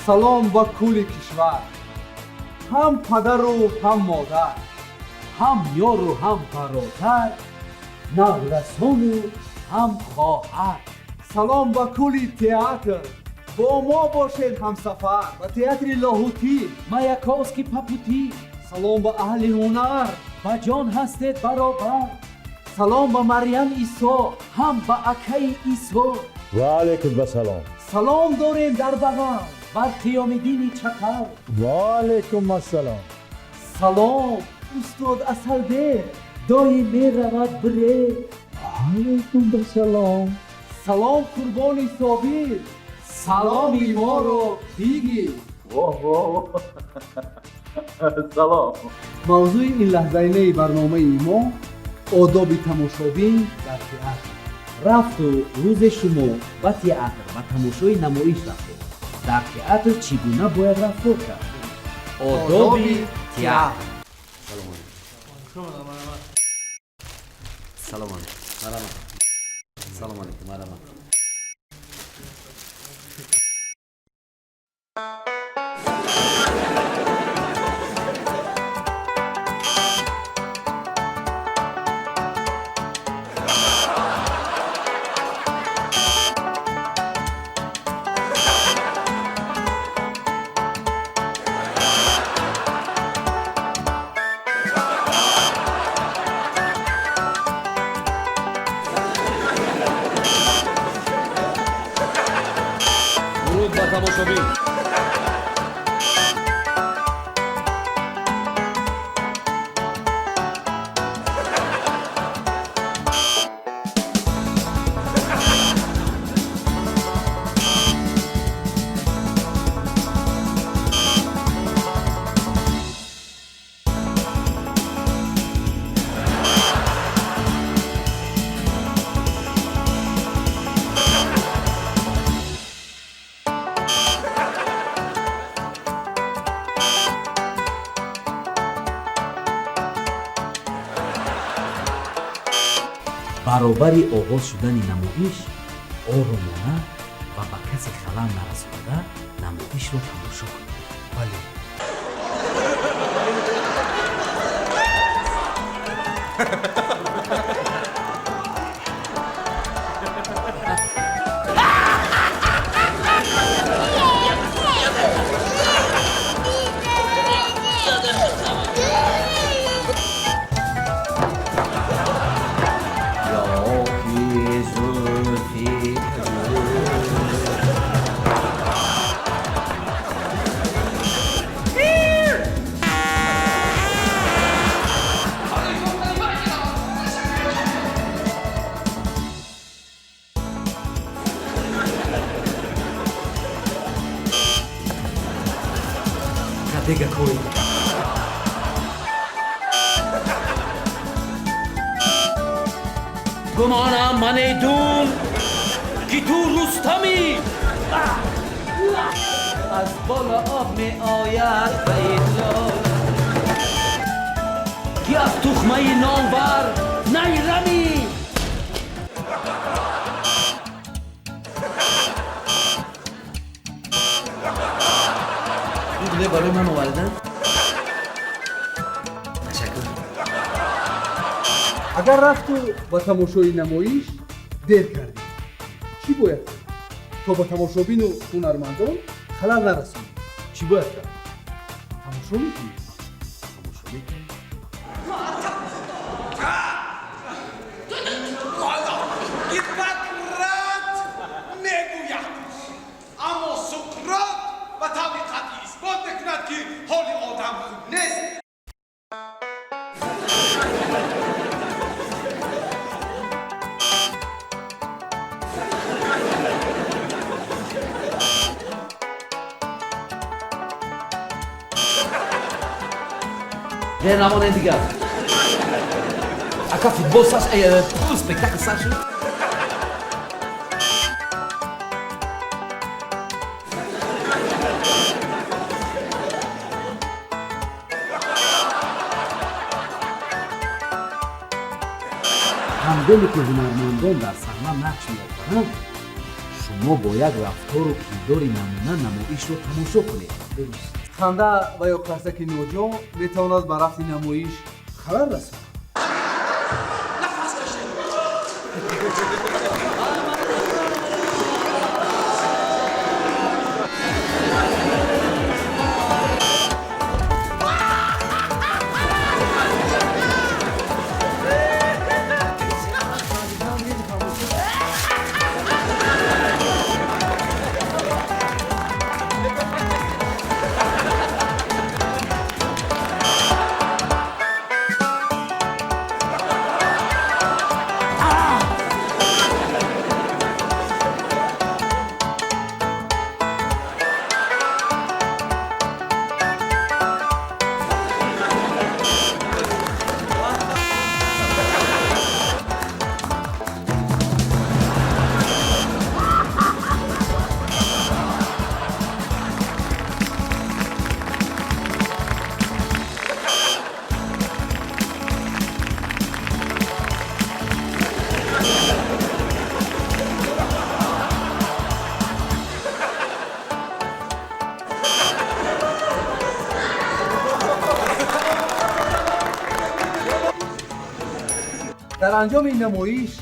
Салом ба кулли кишвар, ҳам падару ҳам модар, ҳам ёру ҳам бародар, наврасону ҳам хоҳар. Салом ба кулли театр, бо мо бошед ҳамсафар, ба театри Лоҳутӣ, Маяковский по пути. Салом ба аҳли ҳунар, ба ҷон ҳастед баробар. Салом ба Марьям Исо, ҳам ба акаи Исо. Ва алайкум ассалом. Салом дорем дар бағал бар Қиёмиддини Чақал. Ва алайкум ассалом. Салом устод Асалбек, доим меравад бирек. Ва алайкум ассалом. Салом Қурбони Собир, саломи моро бигир. Салом. Мавзӯи ин лаҳзаинаи барномаи мо одоби тамошобин дар театр. Рафту рӯзе шумо ба театр ба тамошои намоиш рафтед. Дар театр чӣ гуна бояд рафтор кард? Одоби театр. Салом алейкум. Марҳамат. Салом алейкум. Марҳамат. Дуруд ба тамошобин. Баробари оғоз шудани намоиш оромона ва ба касе халал нарасонда намоишро тамошо кунед. Бале. Ёки зулфи Кадега кой. Гумонам манедун, ки ту Рустамӣ. Аз боло об меояд ба итлол, ки аз тухмаи номвар найрамӣ. Дугле барои ман овардан. Ташаккур. Агар рафту ба тамошои намоиш дер кардӣ, чӣ бояд кард то ба тамошобину ҳунармандон халал нарасонӣ? Чӣ бояд кард? Тамошо мекунӣ? Тамошо мекунӣ. Гиппократ мегӯяд, аммо Суқрот ба таври қатъӣ исбот мекунад, ки ҳоли одам хуб нест. Дер намонед дигар. Ака, футбол сар, спектакл сар шуд. Ҳангоме ки ҳунармандон дар саҳна нақш меофаранд, Шумо бо як рафтору кирдори намуна намоишро тамошо кунед. Дуруст. Ханда ва ё қарсаки ноҷо метавонад ба рафти намоиш халал расонад. Нафас кашед. Дар анҷоми ин намоиш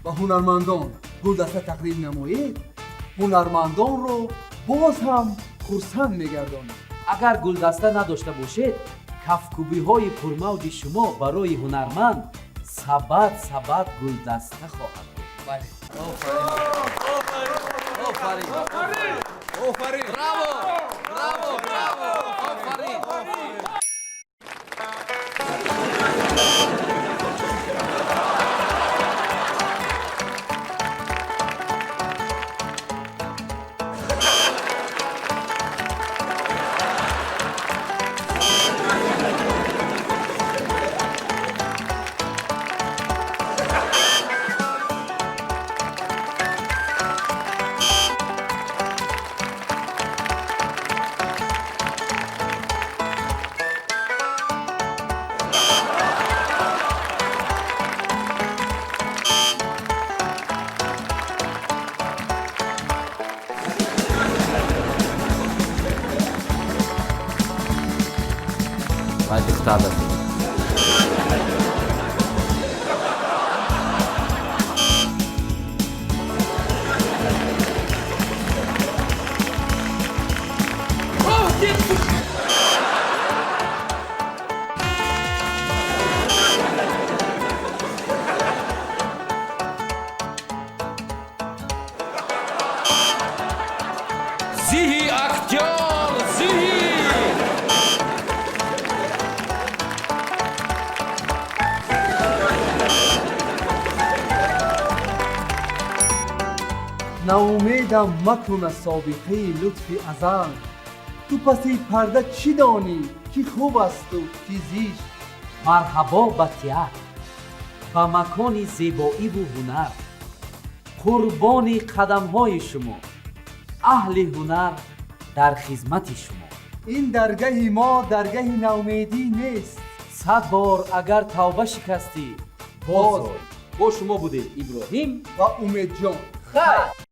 ба ҳунармандон гулдаста тақдим намоед, ҳунармандонро боз ҳам хурсанд мегардонед. Агар гулдаста надошта бошед, кафкӯбиҳои пурмавҷи шумо барои ҳунарманд сабад сабад гулдаста хоҳад буд. Бале. Офарин, офарин! Браво, браво, браво! Офарин! Вай духтар дастем. Зиҳи, актёр, зиҳи! Ноумедам макун аз собиқаи лутфи азал. Ту паси парда чӣ донӣ, ки хуб асту ки зишт? Марҳабо ба театр, ба макони зебоиву ҳунар. Қурбони қадамҳои шумо, аҳли ҳунар дар хизмати шумо. Ин даргаҳи мо даргаҳи ноумедӣ нест. 100 бор агар тавба шикастӣ, боз бо шумо будем Иброҳим ва Умедҷон. Хайр.